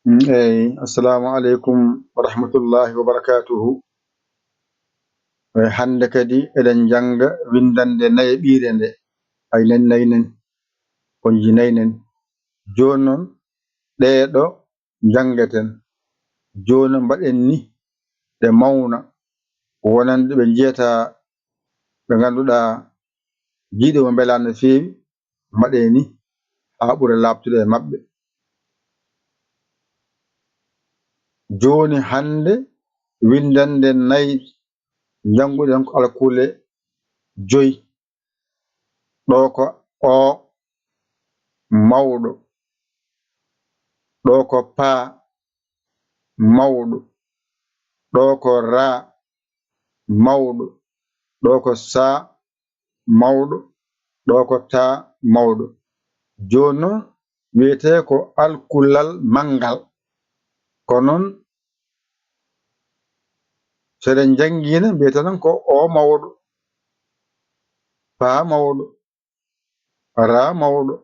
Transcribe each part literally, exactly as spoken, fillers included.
Eyi, assalamu aleykum wa rahmatullahi wa barakatuhu. E hannde kadi eɗen njannga winndannde nayaɓiire nde. Ay, nani, nayi, nani. Konji nayi, nani. Jooni noon, ɗee ɗo njanngeten. Jooni mbaɗen ni, ɗe mawna. Wonande ɓe njiyata, ɓe ngannduɗaa jiiɗe mum mbelaa no feewi, mbaɗee ni haa ɓura laaɓtude e maɓɓe. Jooni hannde winndannde nayi, njannguɗen ko alkule joyi. Ɗo ko o, mawɗo. Ɗo ko pa, mawɗo. Ɗo ko ra, mawɗo. Ɗo ko sa, mawɗo. Ɗo ko ta, mawɗo. Jooni noon wiyetee ko alkulal manngal. Ko noon, so eɗen njanngiina, mbiyeten tan ko o mawɗo, pa mawɗo, ra mawɗo,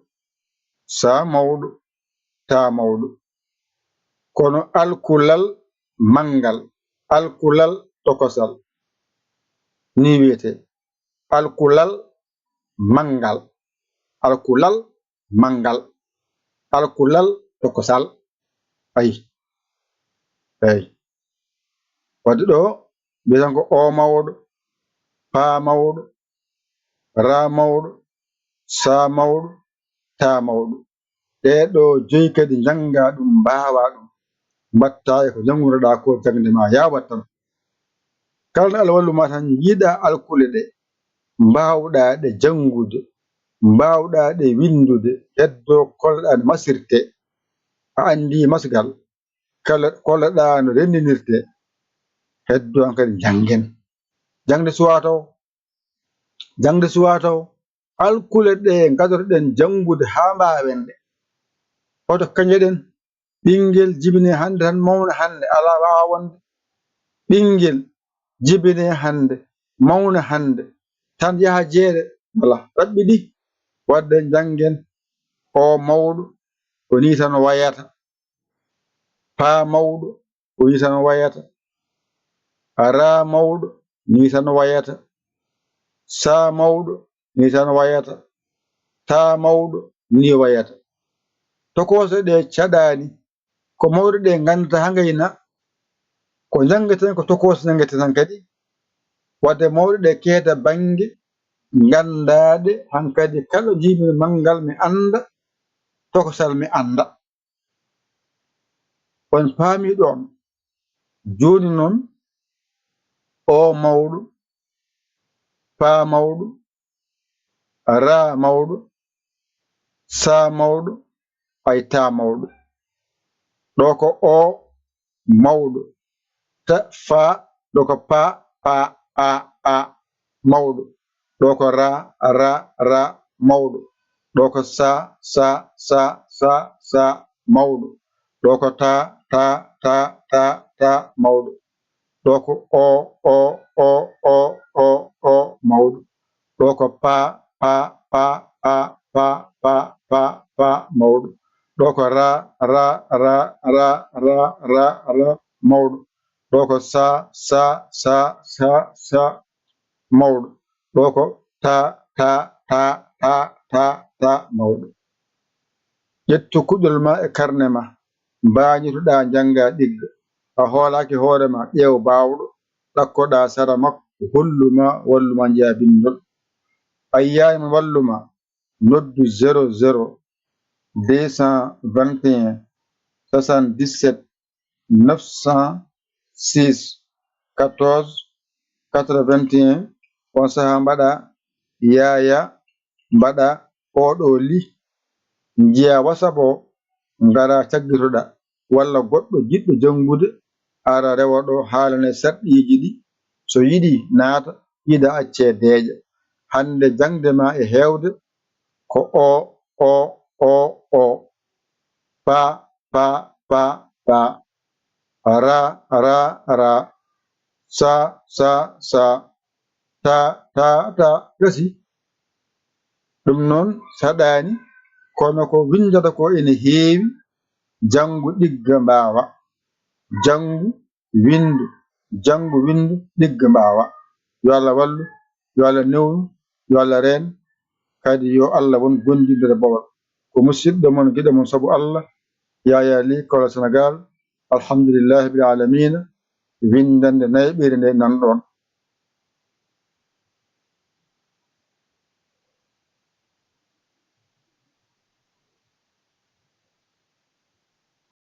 sa mawɗo, ta mawɗo. Kono alkulal manngal, alkulal tokosal, ni wiyetee. Alkulal manngal, alkulal manngal, alkulal tokosal. Ayi, eyi. Wadde ɗo, mbiyaten ko o mawɗo, pa mawɗo, ra mawɗo, sa mawɗo, ta mawɗo. Ɗee ɗo joyi kadi njanngaa ɗum, mbaawaa ɗum, mbaɗtaa e ko njanngunoɗaa ko, jaŋde ma yaawat tan. Kala nde Allah wallu ma tan, njiiɗaa alkule ɗe, mbaawɗaa ɗe janngude, mbaawɗaa ɗe winndude, heddoo kolloɗaa no masirtee. A anndii masgal, kala kolloɗaa no renndinirtee, heddoo hankadi njanngen. Jaŋde suwaa taw, jaŋde suwaa taw, alkule ɗe ngadotoɗen janngude haa mbaawen ɗe. Hoto kañoɗen. Ɓinngel jibinee hannde tan mawna hannde, alaa waawa wonde. Ɓinngel jibinee hannde, mawna hannde, tan yaha jeere, alaa, raɓɓiɗi. Wadde njanngen, o mawɗo, ko nii tan wayata. Pa mawɗo, ko nii tan wayata. Ra mawɗo, nii tan wayata. Sa mawɗo, nii tan wayata. Ta mawɗo, nii wayata. Tokoose ɗe caɗaani. Ko mawɗe ɗe nganndata haa ngayna, ko njanngeten, ko tokoose njanngeten tan kadi. Wadde mawɗe ɗe keeda bannge, nganndaaɗe hankadi, kala jiimi manngal mi annda, tokosal mi annda. On paami ɗoon? Jooni noon, o mawɗo, pa mawɗo, ra mawɗo, sa mawɗo, ay, ta mawɗo. Ɗo ko o mawɗo, ta, fa, ɗo ko pa, pa, a, a, mawɗo. Ɗo ko ra, ra, ra, mawɗo. Ɗo ko sa, sa, sa, sa, sa, mawɗo. Ɗo ko ta, ta, ta, ta, ta, mawɗo. Ɗo ko o, o, o, o, o, o, mawɗo. Ɗo ko pa, pa, pa, pa, pa, pa, pa, pa, mawɗo. Ɗo ko ra, ra, ra, ra, ra, ra, ra, mawɗo. Ɗo ko sa, sa, sa, sa, sa, mawɗo. Ɗo ko ta, ta, ta, ta, ta, ta, mawɗo. Ƴettu kuɗol ma e karne ma, mbaañitoɗaa, njanngaa, ɗigga. A hoolaaki hoore ma, ƴeew baawɗo, ɗakkoɗaa sara makko, hollu ma, wallu ma njeyaa binndol. A yiyaay mo wallu ma, noddu zéro zéro deux cent vingt et un soixante-dix-sept neuf cent six quatorze quatre-vingt-un. On sahaa mbaɗa yaaya, mbaɗa oɗo li, njiya WhatsApp o, ngara caggitoɗa, walla goɗɗo jiɗɗo janngude ara rewa ɗo, haalane sarɗiiji ɗi, so yiɗi naata, yiɗa accee deeƴa. Hannde jaŋde ma e heewde ko o, o, o, o, pa, pa, pa, pa, ra, ra, ra, sa, sa, sa, ta, ta, ta, gasi. Ɗum noon saɗaani, kono ko winndata ko ene heewi, Janngu ɗigga mbaawa. Janngu, winndu, janngu, winndu, ɗigga mbaawa. Yo Allah wallu, yo Allah newnu, yo Allah reen, kadi yo Allah won gondiiɗo e bowal. Ko musidɗo mon, giɗo mon sabu Allah, Yaya Ly, Kawla Senegal. Alhamdulillahi bil alamina. Winndannde nayɓere nde nan ɗoon.